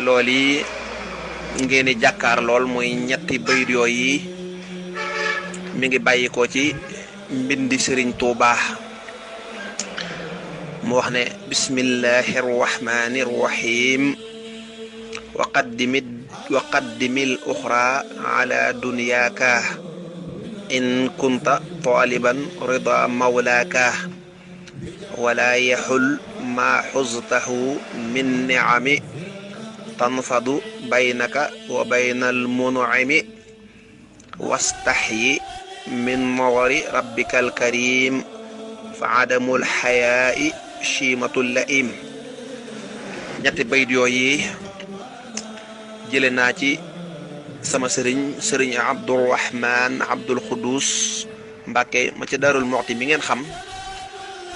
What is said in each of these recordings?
lool yi ngeen di jàkkaar lool muy ñetti bayit yooyu mi ngi bàyyikoo ci mbindi Sëriñ Tuubaa mu wax ne bismillahi rrahmani rrahim wa qaddimil uxra ala dunyaaka in kunta taliban rida mawlaaka wala yaxul ma xuztahu min nicami tanfadu baynaka wa bayna almun'imi wastaxyi min nawari rabbika alkarim fa adamul xayaai chimatul laim. ñetti bayit yooyu jële naa ci sama sëriñ Abdurrahman Abdul Xudus Mbàkke ma ci Daarul Muxti mi ngeen xam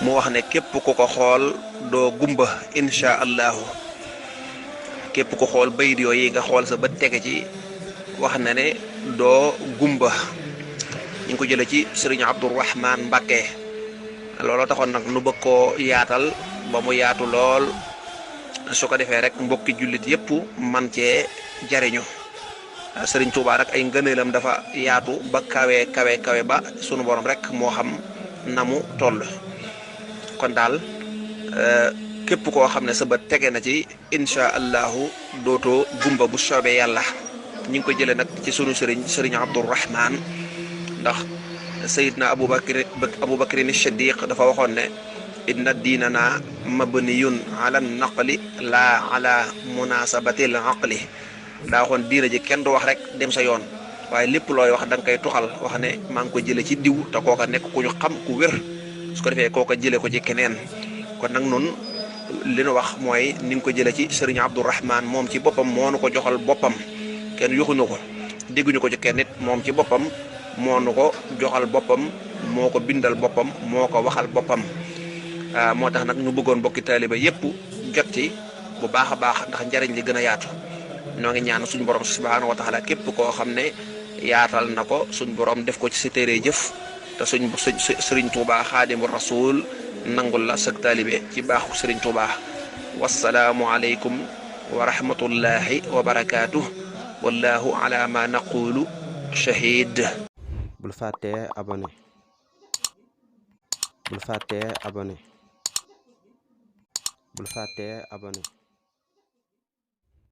mu wax ne képp ku ko xool doo gumba insha allahu. képp ku xool bayit yooyu nga xool sa bët tege ci wax na ne doo gumba. ñu ngi ko jële ci sëriñ Abdurrahman Mbàkke looloo taxoon nag nu bëgg koo yaatal ba mu yaatu lool su ko defee rek mbokki jullit yépp man cee jariñu. Sëriñ Tuubaa rek ay ngëneelam dafa yaatu ba kawe ba sunu borom rek moo xam na mu toll. kon daal képp koo xam ne sa bët tege na ci insha allahu dootoo gumba bu soobee yàlla. ñu ngi ko jëlee nag ci sunu sëriñ Abdurrahman ndax sayidna abubakrin Siddiq dafa waxoon ne inna diinana mabniyun ala naqli la ala munasabatil aqli. daa waxoon diina ji kenn du wax rek dem sa yoon waaye lépp looy wax da nga koy tuxal wax ne maa ngi ko jële ci diw te kooka nekk ku ñu xam ku wér su ko defee kooka jële ko ci keneen. kon nag nun li nu wax mooy ni nga ko jële ci sëriñ Abdurrahman moom ci boppam moo nu ko joxal boppam kenn yoxuñu ko dégguñu ko ci kenn nit moom ci boppam moo nu ko joxal boppam moo ko bindal boppam moo ko waxal boppam. moo tax nag ñu bëggoon bokki taaliba yépp jot ci bu baax a baax ndax njariñ li gën a yaatu. ñoo ngi ñaan suñu borom subhaanahu wa taala képp koo xam ne yaatal na ko suñ borom def ko ci sa téere jëf te sëriñ Tuubaa xaadimu rasul nangul la sag taalibe ci baaxu sëriñ Tuubaa. wassalaamu aleykum wa rahmatullahi wa barakaatuh wallahu ala ma naqulu shahid. bul fàttee abonné bul fàttee abonné